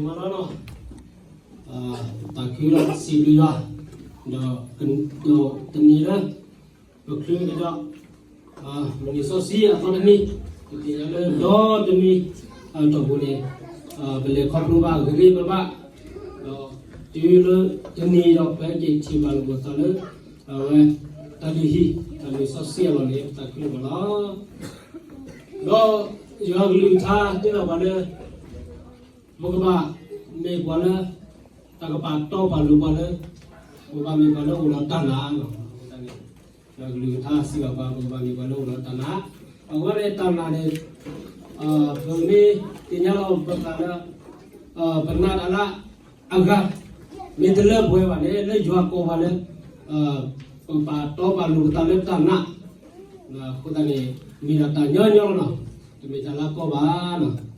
မၤလီၤနီၤ, တၢ်ခုဒီးစံးဘျုးယွၤ, ဒီး ဒီးတနံၤလၢ ပချုးကဒီး မုၢ်နံၤစီဆှံအသီတနံၤ, ပသ့ၣ်ညါလၢဒီတနံၤအတီၢ်ပူၤန့ၣ် ပလဲၤခီဖျိဘၣ်ဂ့ၤဂ့ၤဘၣ်ဘၣ်, ဒီးတုၤလၢတနံၤဒီး ပဟဲက့ၤထံၣ်ဘၣ်လိာ်ပသးလၢ အဝဲ တၢ်လုၢ်ဟံၣ် တၢ်လုၢ်စီဆှံအလီၢ်န့ၣ် ပသးခုလီၤလီၤ. ဒီးယွၤကလုၢ်ကထါတဲဘၣ်ပှၤလၢ ပကဘၣ်မ့ၢ်ပှၤလၢ တၢ်ကပာ်တီပာ်လိၤပှၤလၢ ပကဘၣ်မ့ၢ်ပှၤလၢအိၣ်ဒီးတၢ်နာ်လီၤ. ယွၤကလုၢ်ကထါစံးဘၣ်ပှၤ ပကဘၣ်မ့ၢ်ပှၤလၢအိၣ်ဒီးတၢ်နာ်, အဝဲန့ၣ်တၢ်နာ်န့ၣ် ပမ့ၢ်သ့ၣ်ညါလီၤပသးလၢ ပနာ်တၢ်လၢအဂၤ မ့ၢ်တလၢပှဲၤဘၣ်န့ၣ် လၢယွၤကိးပှၤလၢ ပကပာ်တီပာ်လိၤပသးလၢတၢ်နာ်, အဃိသတးန့ၣ် မ့ၢ်ဒၣ်တၢ်ညီညီလီၤနီၤ, တမ့ၢ်တၢ်လၢအကီဘၣ်နီၤ.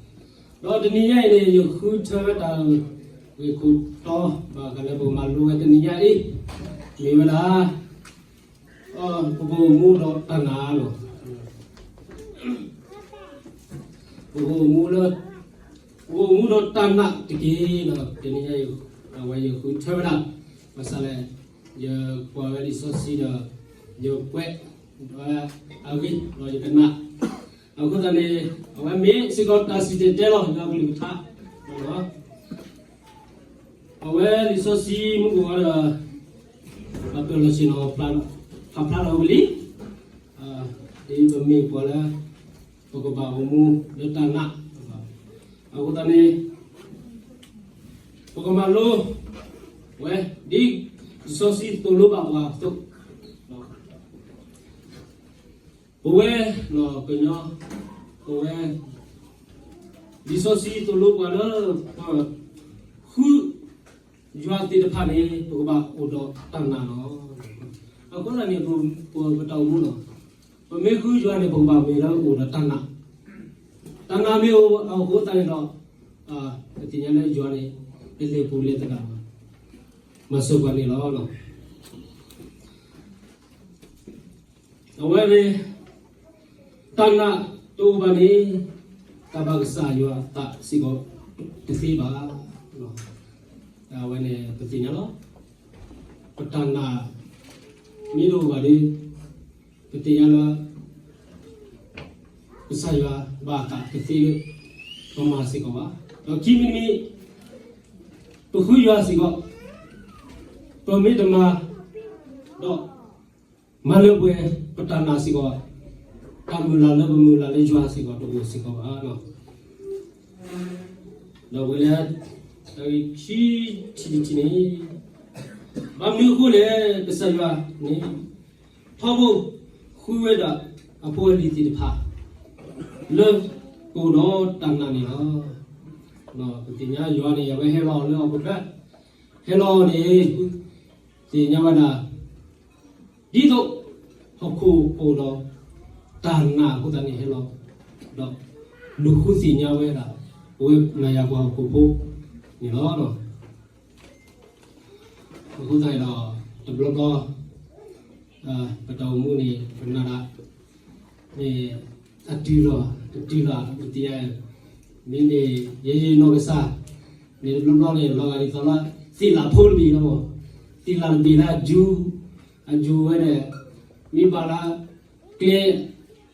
ဒီးတနံၤညါအံၤန့ၣ် ယဃုထၢဝဲတၢ်ဂ့ၢ်ခိၣ်တီ ဘၣ်ဃးလၢပကမၤလိဝဲတနံၤညါအံၤ မ့ၢ်ဝဲဒၣ် ပကအိၣ်မူဒီးတၢ်နာ်လီၤ. ပကအိၣ်မူလၢ ပကအိၣ်မူဒီးတၢ်နာ်တက့ၢ်လီၤ. တနံၤညါအံၤ အဝဲယဃုထၢဝဲဒၣ် ဘၣ်ဆၣ်လဲၣ် ယကွၢ်ဝဲလံာ်စီဆှံဒီး ယကွဲးဝဲအဂ့ၢ်ဒီးယကနၣ်, အဃိသတးန့ၣ် အဝဲမ့ၢ်စ့ၢ်ကီးတၢ်စံၣ်တဲၤတဲလီၤ ယွၤကလုၢ်ကထါ အဝဲလံာ်စီဆှံမူကဂီၤဒီး ပပၢၢ်လီၤဆ့ၣ်နီၤ ဖးဖျါထီၣ်ဝဲလံ, ဒ်ပမ့ၢ်ပှၤလၢ ပကဘၣ်အိၣ်မူလၢတၢ်နာ်, အဃိသတးန့ၣ် ပကမၤလိဝဲ ဒ်လံာ်စီဆှံသိၣ်လိပာ်ပှၤအသိး, ပဝဲ ကညီ ပဝဲ လံာ်စီဆှံသိၣ်လိပှၤလၢ ပဃုယွၤသ့ၣ်တဖၣ်န့ၣ် ပကဘၣ်အိၣ်ဒီးတၢ်နာ်လီၤ. အဃိသတးန့ၣ် ပတၢ်အိၣ်မူလီၤ. ပမ့ၢ်ဃုယွၤန့ၣ် ပကဘၣ်မ့ၢ်လၢအိၣ်ဒီးတၢ်နာ်, တၢ်နာ်မ့ၢ်အိၣ်အဃိသတးန့ၣ်ဒီး ပသ့ၣ်ညါလၢယွၤန့ၣ် တလဲၤပူၤလဲၤသဒၣ်ဘၣ်, မၤစၢၤပှၤန့ၣ်လီၤ. အဝဲန့ၣ် တၢ်နာ်တအိၣ်ဘၣ်န့ၣ် တၢ်ဘၣ်ကစၢ်ယွၤအသးစ့ၢ်ကီးတသ့ဘၣ်. အဝဲန့ၣ် ပသ့ၣ်ညါလီၤ. ပတၢ်နာ်မ့ၢ်တအိၣ်ဘၣ်ဒီး ပသ့ၣ်ညါလၢ ကစၢ်ယွၤဘၣ်အသးတသ့လၢ ပမၤစ့ၢ်ကီးဘၣ်. ဒီးခံမံၤတမံၤ ပဃုယွၤစ့ၢ်ကီး ပမ့ၢ်တမၤ ဒီး မၤလၢပှဲၤ ပတၢ်နာ်စ့ၢ်ကီး တၢ်မုၢ်လၢ်လၢပမုၢ်လၢ်လၢယွၤစ့ၢ်ကီး တအိၣ်စ့ၢ်ကီးဘၣ်. ဒီးဝဲလၢ တၢ်ဂ့ၢ်ခံထံၣ်တထံၣ်န့ၣ် ဘၣ်မနုၤအဃိလဲၣ် ကစၢ်ယွၤန့ၣ် ထီဘိ ဃုဝဲဒၣ်အဖိအလံၤသ့ၣ်တဖၣ် လၢကအိၣ်ဒီးတၢ်နာ်န့ၣ်လီၤ. ပသ့ၣ်ညါယွၤန့ၣ် အဝဲဟဲလီၤလၢဟီၣ်ခိၣ်ချၢ ဟဲလီၤန့ၣ် သ့ၣ်ညါဝဲဒၣ် ဒ်သိး ဟီၣ်ခိၣ်ကအိၣ်ဒီး တၢ်နာ်အဃိသတးန့ၣ်ဟဲလီၤ ဒီး လူၤဃုသ့ၣ်ညါဝဲဒၣ် ပဝဲနၤယၤပှၤဟီၣ်ခိၣ်ဖိန့ၣ်လီၤ. အဃိသတးဒီး တဘျီဘျီ ပတၢ်အိၣ်မူန့ၣ် ပနာ်ဒၣ် အတုၤလီၤ တတုၤလီၤ ပတယၤ မ့မ့ၢ် ယဲယနီၢ်ကစၢ် မ့ၢ်တဘျီဘျီန့ၣ် လီၤဂာ်ဒ်သိးလၢ သ့ၣ်လၣ်ဖိတဘ့ၣ်လီၤ. သ့ၣ်လၣ်တဘ့ၣ်လၢအယူၤ အယူၤဝဲန့ၣ် မ့ၢ်ဘၣ်လၢ ကျဲ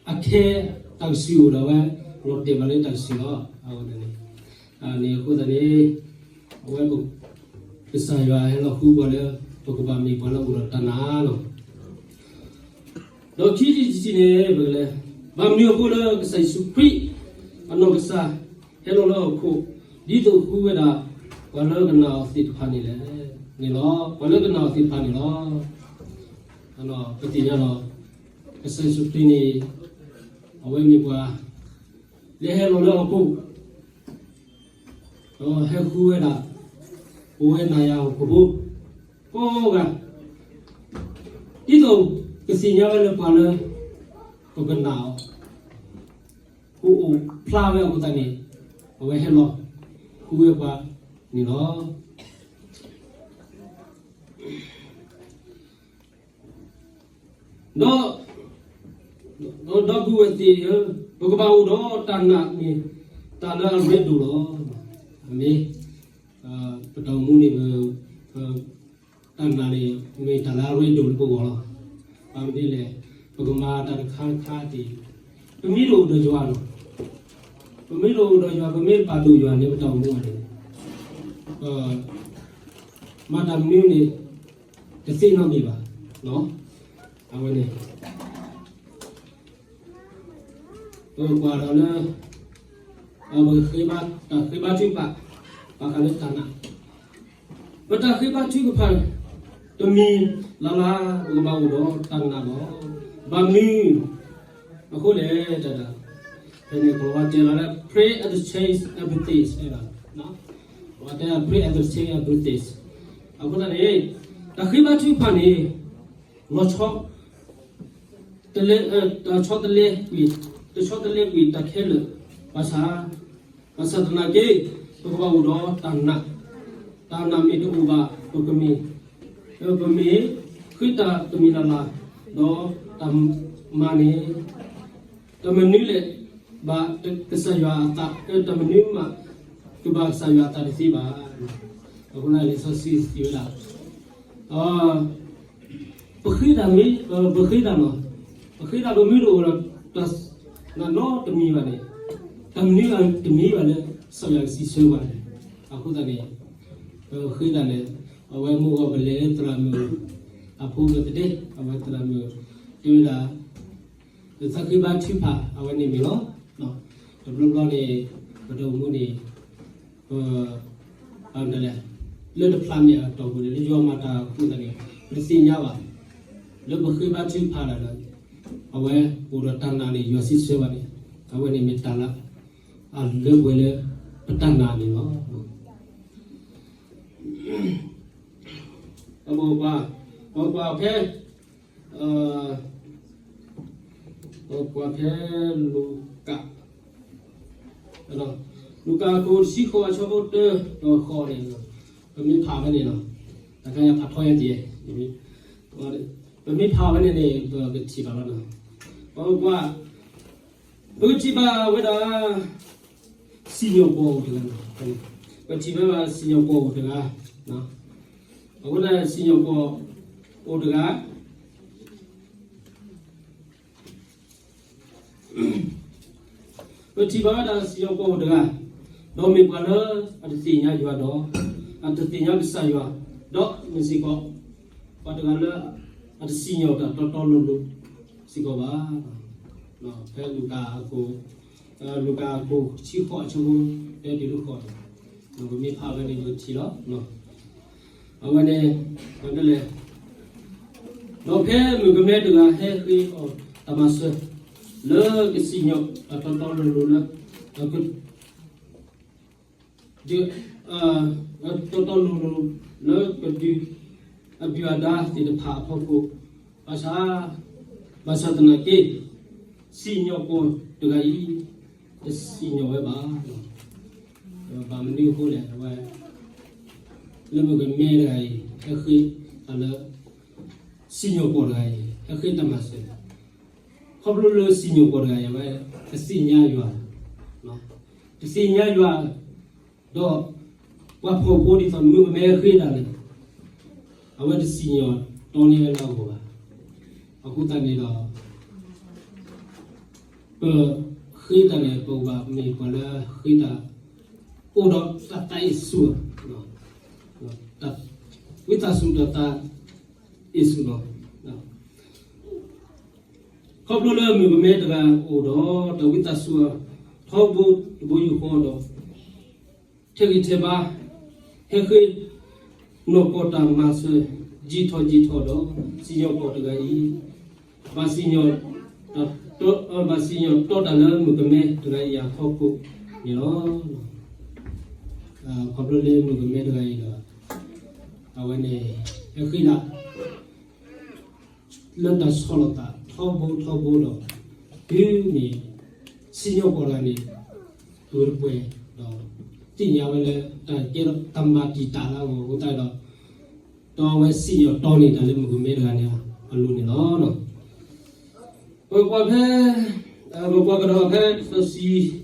အခဲ တၢ်ကစုၣ်အိၣ်ဒီးဝဲ လီၤတဲာ်ဘၣ်လၢတၢ်ကစုၣ်လီၤ. အဝဲန့ၣ် န့ၣ်အဃိသတးန့ၣ် အဝဲ ကစၢ်ယွၤဟဲလီၤဃုပှၤလၢ ပကဘၣ်မ့ၢ်ပှၤလၢအိၣ်ဒီးတၢ်နာ်လီၤ. ဒီးခံထံၣ်တထံၣ်န့ၣ် ပကလဲၤ ဘၣ်မနုၤအဃိလၢကစၢ်ယ့ၣ်ၡူးခရံာ် အနီၢ်ကစၢ် ဟဲလီၤလၢဟီၣ်ခိၣ် ဒ်သိးဃုဝဲဒၣ် ပှၤလၢကနာ်အီၤသ့ၣ်တဖၣ်န့ၣ်လဲၣ် န့ၣ်လီၤ. ပှၤလၢကနာ်အီၤသ့ၣ်တဖၣ်န့ၣ်လီၤ. ပသ့ၣ်ညါလီၤ. ကစၢ်ယ့ၣ်ၡူးခရံာ်န့ၣ် အဝဲမ့ၢ်ပှၤ လၢဟဲလီၤလၢဟီၣ်ခိၣ် ဒီးဟဲဃုဝဲဒၣ် ပဝဲနၤယၤဟီၣ်ခိၣ်ဖိ ကိးဂၤ ဒ်သိးကသ့ၣ်ညါဝဲလၢပှၤလၢ ပကနာ်အီၤ ကအိၣ်ဖျါဝဲအဃိသတးန့ၣ် အဝဲဟဲလီၤ ဃုဝဲပှၤန့ၣ်လီၤ. ဒီး ဒီပုၢ်ဝဲၢ်သ့ၣ်ဧၢ, ပကဘၣ်အိၣ်ဒီးတၢ်နာ်န့ၣ် တၢ်လၢအရ့ဒိၣ်လီၤ. အမ့ၢ် ပတၢ်အိၣ်မူန့ၣ် ပ တၢ်နာ်န့ၣ် မ့ၢ်တၢ်လၢအရ့ဒိၣ်လၢပဂီၢ်လီၤ. ဘၣ်မနုၤလဲၣ်, ပကမၤတၢ်တခါတခါတ့ၢ်, ပမ့ၢ်တအိၣ်ဒီးယွၤလီၤ, ပမ့ၢ်တအိၣ်ဒီးယွၤ, ပမ့ၢ်တပာ်ဒိၣ်ယွၤန့ၣ် ပတၢ်အိၣ်မူန့ၣ် မၤတၢ်မနုၤန့ၣ် တသ့နီတမံၤဘၣ်. အဝဲန့ၣ် ပကွၢ်ဒီးလၢ ပဃ့ဘါ တၢ်ဃ့ဘါထုကဖၣ် ဘၣ်ဃးလၢတၢ်နာ်, ပတၢ်ဃ့ဘါထုကဖၣ် တမံၤလၢ်လၢ် ပကဘၣ်အိၣ်ဒီးတၢ်နာ်လီၤ. ဘၣ်မနုၤအဃိလဲၣ်, ဖဲန့ၣ် ကီၤလၤဝါတဲလီၤလၢ pray at the change everything ဝဲဒၣ်, ကီၤလၤဝါတဲ pray at the change everything အဃိသတးန့ၣ် တၢ်ဃ့ဘါထုကဖၣ်န့ၣ် လီၤဆီ တလဲ တဆီတလဲကွံာ်, တဆီတလဲကွံာ်တၢ်ခဲလၢာ်, ဘၣ်ဆၣ်, ဘၣ်ဆၣ်သနာ်က့ ပကဘၣ်အိၣ်ဒီးတၢ်နာ်, တၢ်နာ်မ့ၢ်တအိၣ်ဘၣ် ပကမ့ၢ်, ပမ့ၢ်ဃ့တၢ်တမံၤလၢ်လၢ်, ဒီးတၢ်မၤန့ၣ် တၢ်မနုၤလဲၣ် ဘၣ်ကစၢ်ယွၤအသး, တၢ်မနုၤမး ကဘၣ်ကစၢ်ယွၤအသးတသ့ဘၣ်. အဃိန့ၣ် လံာ်စီဆှံစံးဝဲဒၣ် ပဃ့တၢ်မ့ၢ်, ပဃ့တၢ်လီၤ, ပဃ့တၢ်ပမ့ၢ်တအိၣ်ဒီးတၢ်နာ်နီတမံၤဘၣ်န့ၣ်, တၢ်မနုၤတမံၤဘၣ်လၢ ကစၢ်ယွၤကစံးဆၢပှၤန့ၣ်, အဃိသတးန့ၣ် ပဃ့တၢ်န့ၣ် အဝဲမုၢ်ဂီၤပလဲၤလၢသရၣ်မုၣ်အဖိပသဒ့, အဝဲသရၣ်မုၣ်တဲဝဲဒၣ် ပသးဃ့ဘါထုကဖၣ် အဝဲန့ၣ်မ့ၢ်လီၤ. တဘျီဘျီန့ၣ် ပတၢ်အိၣ်မူန့ၣ် ပ ဘၣ်မနုၤလဲၣ်, လၢတဖျါမ့ၢ်အတီၢ်ပူၤန့ၣ် လၢယွၤမၤတၢ်အဃိသတးန့ၣ် ပတသ့ၣ်ညါဘၣ်. လၢပဃ့ဘါထုကဖၣ်တၢ်ဒီး အဝဲအိၣ်ဒီးတၢ်နာ်န့ၣ် ယွၤစံးဆၢဘၣ်န့ၣ် အဝဲန့ၣ်မ့ၢ်တၢ်လၢ အလၢပှဲၤလၢ ပတၢ်နာ်န့ၣ်လီၤ. ပကွၢ်, ပကွၢ်ဖဲ ပကွၢ်ဖဲလူၤကၣ်, လူၤကၣ်အခိၣ်တဆံဃိးအဆၢဖိတၢဒီးဃိးန့ၣ်, ပမ့ၢ်ဖးဖဲန့ၣ်လီၤ, တခါယဖးထီယဲၢ်တယဲၢ်, ပမ့ၢ်ဖးဖဲန့ၣ်န့ၣ် ပကထံၣ်ဘၣ်လီၤ. ပကွၢ်, ပကထံၣ်ဘၣ်ဝဲဒၣ် စံၣ်ညီၣ်ကွီၢ်အိၣ်တဂၤ, ပထံၣ်ဘၣ်စံၣ်ညီၣ်ကွီၢ်အိၣ်တဂၤ, အဃိသတးစံၣ်ညီၣ်ကွီၢ်အိၣ်တဂၤ ပထံၣ်ဘၣ်ဝဲဒၣ်စံၣ်ညီၣ်ကွီၢ်အိၣ်တဂၤ, ဒီးမ့ၢ်ပှၤလၢအတသ့ၣ်ညါယွၤဒီး အတသ့ၣ်ညါကစၢ်ယွၤ, ဒီးမ့ၢ်စ့ၢ်ကီး ပှၤတဂၤလၢ အတစံၣ်ညီၣ်တၢ်တီတီလိၤလိၤစ့ၢ်ကီးဘၣ်. ဖဲလူၤကၣ်အခိၣ်, လူၤကၣ်အခိၣ်တဆံဃိးအဆၢဖိတၢတုၤလၢဃိးန့ၣ်, ပမ့ၢ်ဖးဝဲန့ၣ်ပထံၣ်လီၤ. အဝဲန့ၣ် ပတဲလဲၣ်, ဒီးဖဲမုၣ်ကမဲတဂၤဟဲဃ့အီၤတၢ်မၤစၢၤ လၢကစံၣ်ညီၣ်တၢ်တီတီလိၤလိၤလၢ တီတီလိၤလိၤ လၢကဒုး အဒုၣ်အဒါသ့ၣ်တဖၣ်အဖီခိၣ်, ဘၣ်ဆၣ်, ဘၣ်ဆၣ်သနာ်က့ စံၣ်ညီၣ်ကွီၢ်တဂၤအံၤ တစံၣ်ညီၣ်ဝဲဘၣ်. ဘၣ်မနုၤအဃိလဲၣ်, အဝဲ လၢမုၣ်ကမဲတဂၤအံၤ ဟဲဃ့တၢ်လၢ စံၣ်ညီၣ်ကွီၢ်တဂၤအံၤ ဟဲဃ့တၢ်မၤစၢၤ, ခီဖျိလၢစံၣ်ညီၣ်ကွီၢ်တဂၤအံၤ အဝဲ တသ့ၣ်ညါယွၤ, တသ့ၣ်ညါယွၤ, ဒီး ပှၤဖှီၣ်ဖိဒ်သိးမုၣ်ကမဲဃ့တၢ်န့ၣ် အဝဲတစံၣ်ညီၣ်တီန့ၢ်ဝဲလၢအဂီၢ်ဘၣ်. အဃိသတးန့ၣ်ဒီး ပဃ့တၢ်န့ၣ် ပကဘၣ်မ့ၢ်ပှၤလၢဃ့တၢ် အိၣ်ဒီးတၢ်သးအ့ၣ်ဆူၣ်, ဝံသးစူၤဒီးတၢ်သးအ့ၣ်ဆူၣ်လီၤ. ခီဖျိလၢမုၣ်ကမဲတဂၤအိၣ်ဒီး တၢ်ဝံသးစူၤ ထီဘိတဘိယူၢ်ဃီဒီး ထဲးဂံၢ်ထဲးဘါ ဟဲဃ့ နီၢ်ကီၢ်တၢ်မၤစၢၤ ယံာ်ထီၣ်ယံာ်ထီၣ်ဒီး စံၣ်ညီၣ်ကွီၢ်တဂၤအံၤ ဘၣ်စံၣ်ညီၣ် ဘၣ်စံၣ်ညီၣ်တီတၢ်လၢမုၣ်ကမဲတဂၤအံၤအဖီခိၣ်န့ၣ်လီၤ. ခီဖျိလၢမုၣ်ကမဲတဂၤအံၤဒီး အဝဲန့ၣ် ဟဲဃ့ဒၣ် လၢတၢ်ဆီၣ်လီၤသးထီဘိထီဘိဒီး တုၤမ့ၢ် စံၣ်ညီၣ်ကွီၢ်တဂၤန့ၣ် ပှဲၤတပှဲၤဒီး သ့ၣ်ညါဝဲလၢတၢ်ကဲထီၣ်တၢ်မၤတံာ်တာ်လၢအဂီၢ်အဃိသတးဒီး ဒီးအဝဲစံၣ်ညီၣ်တီန့ၢ်တၢ်လၢမုၣ်ကမဲတဂၤန့ၣ်အလိၤန့ၣ်လီၤ. ပကွၢ်ဖဲ ပကွၢ်ကဒီးဖဲစီဆှံ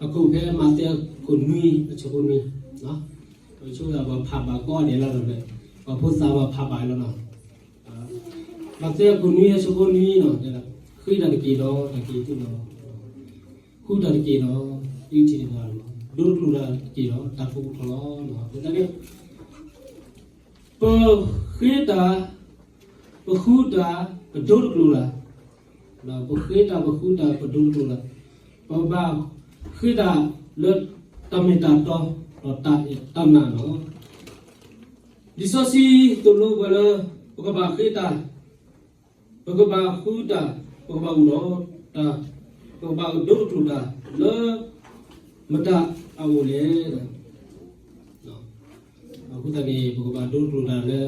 အခိၣ်ဖဲမးသဲအခိၣ်နွံ အဆၢဖိနွံ ပဆိကမိၣ်သးပှၤဖးဘၣ်ကီၢ်ဒဲးလီၤဒီး ပှၤဖိသၣ်ပှၤဖးဘၣ်လီၤနီၤ. မးသဲအခိၣ်နွံအဆၢဖိနွံနီၤ, ဃ့တၢ်တက့ၢ်ဒီးတၢ်က့ၤသုလီၤ, ဃုတၢ်တက့ၢ်ဒီး အုထံၣ်တဂၤလီၤ, ဒိတကျိာ်တၢ်တက့ၢ်ဒီး တၢ်ဖီခိၣ်ထီၣ်လီၤ. အဃိသတးန့ၣ် ပဃ့တၢ်, ပဃုတၢ်, ပဒိတကျိာ်တၢ်, ပဃ့တၢ် ပဃုတၢ် ပဒိတကျိာ်တၢ်, ပဘၣ်ဃ့တၢ်လၢတၢ်မ့ၢ်တၢ်တီ ဒီးတၢ်နာ်လီၤ. လံာ်စီဆှံသိၣ်လိပှၤလၢ ပကဘၣ်ဃ့တၢ်, ပကဘၣ်ဃုတၢ်, ပကဘၣ်အိၣ်ဒီးတၢ်, ပကဘၣ်ဒိတကျိာ်တၢ်လၢ မတၤအအိၣ်လဲၣ်. အဃိသတးန့ၣ် ပကဘၣ်ဒိတကျိာ်တၢ်လၢ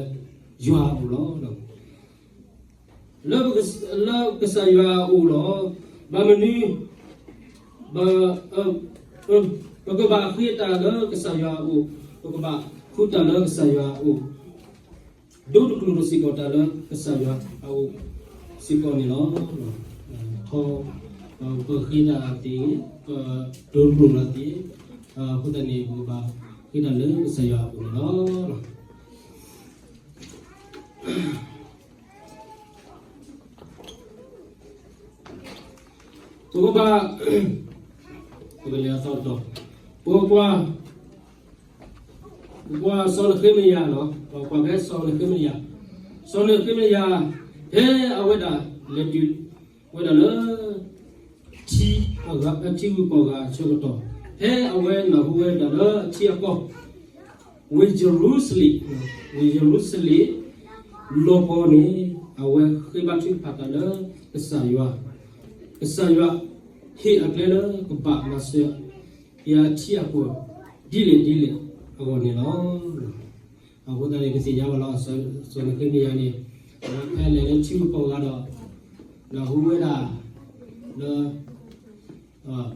ယွၤအအိၣ်လီၤ. လၢ လၢကစၢ်ယွၤအအိၣ်လီၤ. ဘၣ်မနုၤ ပကဘၣ်ဃ့တၢ်လၢကစၢ်ယွၤအအိၣ်, ပကဘၣ်ဃုတၢ်လၢကစၢ်ယွၤအအိၣ်, ဒိတကျိာ်စ့ၢ်ကီးတၢ်လၢကစၢ်ယွၤအအိၣ်စ့ၢ်ကီးန့ၣ်လီၤ. ထီ, ပဃ့တၢ်သ့ၣ်, ပဒိတကျိာ်တၢ်သ့ၣ်, အဃိသတးန့ၣ် ပကဘၣ်ဃ့တၢ်လၢကစၢ်ယွၤအအိၣ်န့ၣ်လီၤ. ပကဘၣ်, ပကလဲၤအသီတတီၤ, ပကကွၢ်, ပကွၢ်စီၤနဃ့မယၤလီၤ, ပကွၢ်ဖဲစီၤနဃ့မယၤ, စီၤနဃ့မယၤ ဖဲအဝဲဒၣ်လဲၤတုၤဝဲဒၣ်လၢ ထံ, ထံဂုၤကီၢ်ဂၤအဆၢကတီၢ်, ဖဲအဝဲနၢ်ဟူဝဲဒၣ်လၢအထံအကီၢ် ဝ့ၢ်ယရူၤၡလ့ၣ်, ဝ့ၢ်ယရူၤၡလ့ၣ်လီၤပှီၢ်န့ၣ် အဝဲဃ့ဘါထုကဖၣ်တၢ်လၢကစၢ်ယွၤ, ကစၢ်ယွၤဟ့ၣ်အကျဲလၢကဘၣ်မၤစၢၤ ယၤအထံအကီၢ်ဒ်လဲၣ်ဒ်လဲၣ်အဂီၢ်န့ၣ်လီၤ. အဃိသတးန့ၣ် ပသ့ၣ်ညါဘၣ်လီၤ, စီၤနဃ့မယၤန့ၣ် ဖဲလဲၤလၢထံဂုၤကီၢ်ဂၤဒီး နၢ်ဟူဝဲဒၣ်လၢ အထံ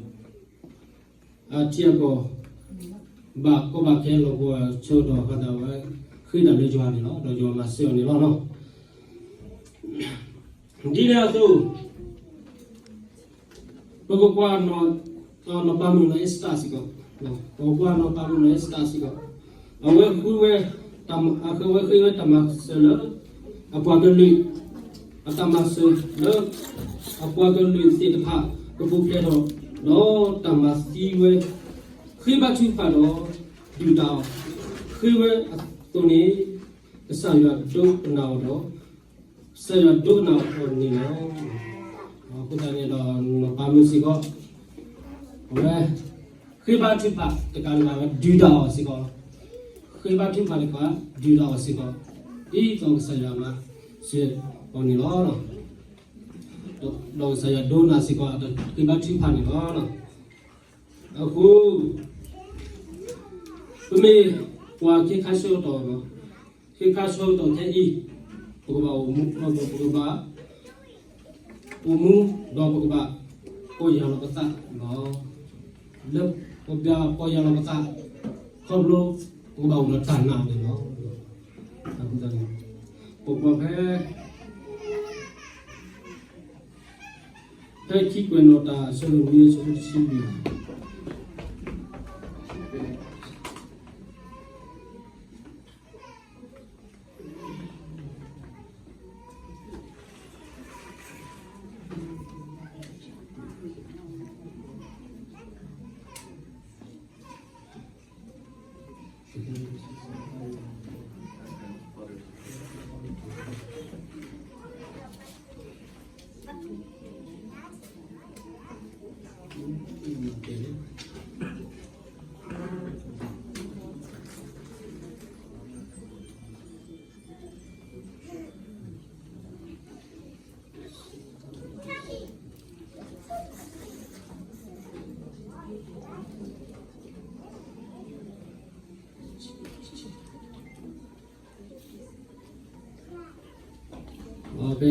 အကီၢ် ဘၣ်ကီဘၣ်ခဲလီၤပှီၢ်အဆၢကတီၢ်ဃီသးဝဲ ဃ့တၢ်လၢယွၤန့ၣ်လီၤ, ဒီးယွၤမၤစၢၤအီၤန့ၣ်လီၤ. ဒ်န့ၣ်အသိး ပကကွၢ်နီၢ်ပၤမုၣ်နီၢ်အ့ၤစတၢ်စ့ၢ်ကီး, ပကကွၢ်နီၢ်ပၤမုၣ်နီၢ်အ့ၤစတၢ်စ့ၢ်ကီး, အဝဲဃုဝဲ, အဝဲဃ့ဝဲတၢ်မၤစၢၤလၢ အပှၤကလုာ်, အတၢ်မၤစၢၤလၢ အပှၤကလုာ်သ့ၣ်တဖၣ် ကပူၤဖျဲးထီၣ်ဒီးတၢ်မၤသံဝဲ, ဃ့ဘါထုကဖၣ်ဒီး ဒုၣ်တၢ်အီၣ်, ဃ့ဝဲအသိးန့ၣ် ကစၢ်ယွၤဒိကနၣ်အီၤဒီး ကစၢ်ယွၤဒိကနၣ်အီၤန့ၣ်လီၤ. အဃိသတးန့ၣ်ဒီး နီၢ်ပၤမုၣ်စ့ၢ်ကီး အဝဲ ဃ့ဘါထုကဖၣ်တကးဒံးဘၣ် ဒုၣ်တၢ်အီၣ်စ့ၢ်ကီး, ဃ့ဘါထုကဖၣ်တကး ဒုၣ်တၢ်အီၣ်စ့ၢ်ကီး, ဒ်သိးကစၢ်ယွၤမၤစၢၤအီၤန့ၣ်လီၤ. ဒီးကစၢ်ယွၤဒိကနၣ်စ့ၢ်ကီး ဃ့ဘါထုကဖၣ်န့ၣ်လီၤ. အဃိ ပမ့ၢ်ကွၢ်ခဲခါဆၢကတီၢ်, ခဲခါဆၢကတီၢ်ခဲအံၤ ပကဘၣ်အိၣ်မူ, ပကဘၣ်အိၣ်မူ ဒီးပကဘၣ်ပီၢ်ယၢ်လီၤပသးလီၤ. လၢပကဘၣ်ပီၢ်ယၢ်လီၤပသး ခီဖျိပကဘၣ်အိၣ်ဒီးတၢ်နာ်န့ၣ်လီၤ. အဃိသတးန့ၣ် ပကွၢ်ဖဲ ဖဲခံကွဲးနီၣ်တၢ်အဆၢဒိၣ်နွံအဆၢဖိတဆံလွံၢ် ဖဲ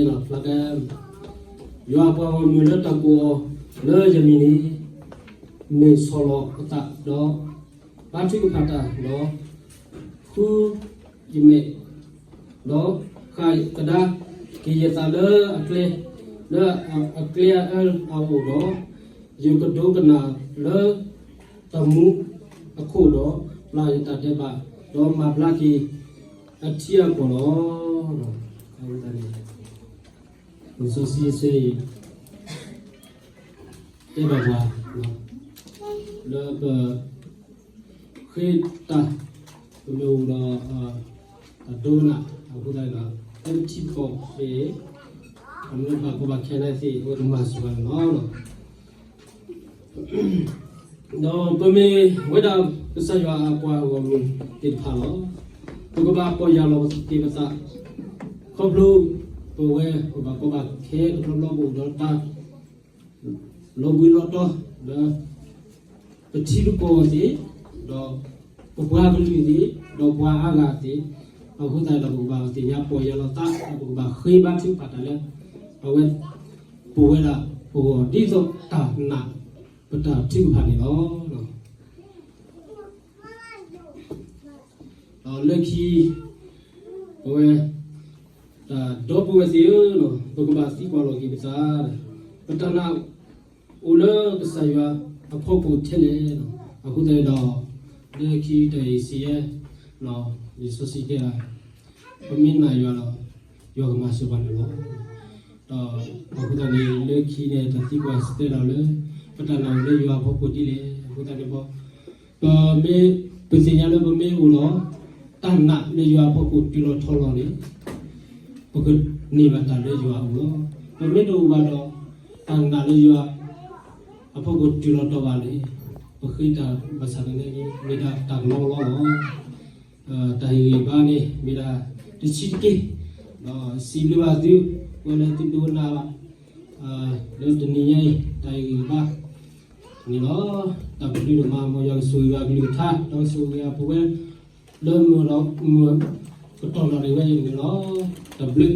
ယွၤအပှၤဂီၢ်မုၢ်လၢတၢ်ကိးအီၤ လၢယမံၤန့ၣ် မ့ၢ်ဆီၣ်လီၤအသးဒီး ဘါထုကဖၣ်တၢ်ဒီး ဃုယမဲာ် ဒီးဃၣ်ကဒါက့ၤယသးလၢအကျဲ, လၢအကျဲအအၢအအိၣ်ဒီး, ယကဒိကနၣ်လၢတၢ်မူအခိၣ်ဒီး ပျၢ်ယတၢ်ဒဲးဘး, ဒီးမၤဘျါက့ၤအထံအကီၢ်လီၤ. အဝဲဒၣ်န့ၣ် လံာ်စီဆှံအဆၢအံၤ တဲဘၣ်ပှၤ လၢပ ဃ့တၢ် ပမ့ၢ်အိၣ်ဒီး တၢ်ဒိကနၣ်အဃိသတးဒီး လၢပထံပကီၢ်သ့ၣ် ပမ့ၢ်ဘၣ်ကီဘၣ်ခဲန့ၣ်သ့ၣ် အဝဲကမၤစၢၤပှၤန့ၣ်လီၤ. ဒီးပမ့ၢ်ဝဲဒၣ်ကစၢ်ယွၤအပှၤဂီၢ်မုၢ်သ့ၣ်တဖၣ်လီၤ. ပကဘၣ်ပီၢ်ယၢ်လီၤပသးသ့ၣ်ပသး ခီဖျိပဝဲပဘၣ်ကီဘၣ်ခဲတဘျီဘျီ ပအိၣ်ဒီးတၢ် လီၤဘှံးလီၤတီၤ လၢပထံပကီၢ်သ့ၣ်, ဒီးပပှၤကလုာ်သ့ၣ်, ဒီးပှၤအါဂၤသ့ၣ်, အဃိသတးဒီး ပကဘၣ်သ့ၣ်ညါပီၢ်ယၢ်လီၤသး ဒီးပကဘၣ်ဃ့ဘါထုကဖၣ်တၢ်လၢ အဝဲ ပဝဲဒၣ်ပဂီၢ် ဒ်သိးတၢ်နာ်ပတၢ်ထုကဖၣ်န့ၣ်လီၤ. ဒီးလၢခံ ပဝဲ ဒီပုၢ်ဝဲၢ်သ့ၣ်ဧၢ, ပကဘၣ်သံကွၢ်လီၤက့ၤပသး, ပတၢ်နာ်အိၣ်လၢကစၢ်ယွၤအဖီခိၣ်ထဲလဲၣ်. အဃိသတးဒီး လၢခံတၢ်အံၤစံးယဲ လံာ်စီဆှံတဲ ပမ့ၢ်နာ်ယွၤဒီး ယွၤကမၤစၢၤပှၤန့ၣ်လီၤ. ဒီးအဃိသတးန့ၣ် လၢခံန့ၣ် တၢ်သံကွၢ်တဲဒၣ်လၢ ပတၢ်နာ်အိၣ်လၢယွၤအဖီခိၣ်ဒ်လဲၣ်. အဃိသတးန့ၣ် ပမ့ၢ် ပသ့ၣ်ညါလၢပမ့ၢ်အိၣ်ဒီး တၢ်နာ်လၢယွၤအဖီခိၣ်တုၤလီၤထီလီၤန့ၣ် ပကန့ၢ်ဘၣ်တၢ်လၢယွၤအအိၣ်လီၤ. ပမ့ၢ်တအိၣ်ဘၣ်ဒီး တၢ်နာ်လၢယွၤအဖီခိၣ်တုၤလီၤထီဘၣ်န့ၣ် ပဃ့တၢ်ဘၣ်ဆၣ်သနာ်က့ မ့ၢ်ဒၣ်တၢ်ကလီကလီလီၤ. တၢ်ဟ့ၣ်ဂံၢ်ဘါန့ၣ် မ့ၢ်ဒၣ်တဆံးတက့ၢ်, ဒီးစံးဘျုးဘၣ်သု ပဝဲလၢသုဒိကနၣ်ဘၣ် လၢတနံၤညါအံၤ တၢ်ဟ့ၣ်ဂံၢ်ဘါန့ၣ်လီၤ. တၢ်ဘျုးဒိၣ်မး မ်ယွၤကဆိၣ်ဂ့ၤဘၣ်ကလုၢ်ကထါ ဒီးကဆိၣ်ဂ့ၤဘၣ်ပဝဲ လၢမုၢ်ဒီးမုၢ်ကတီၢ်နီၣ်ရံၣ်ဝဲအံၤန့ၣ်လီၤ. တၢ်ဘျုး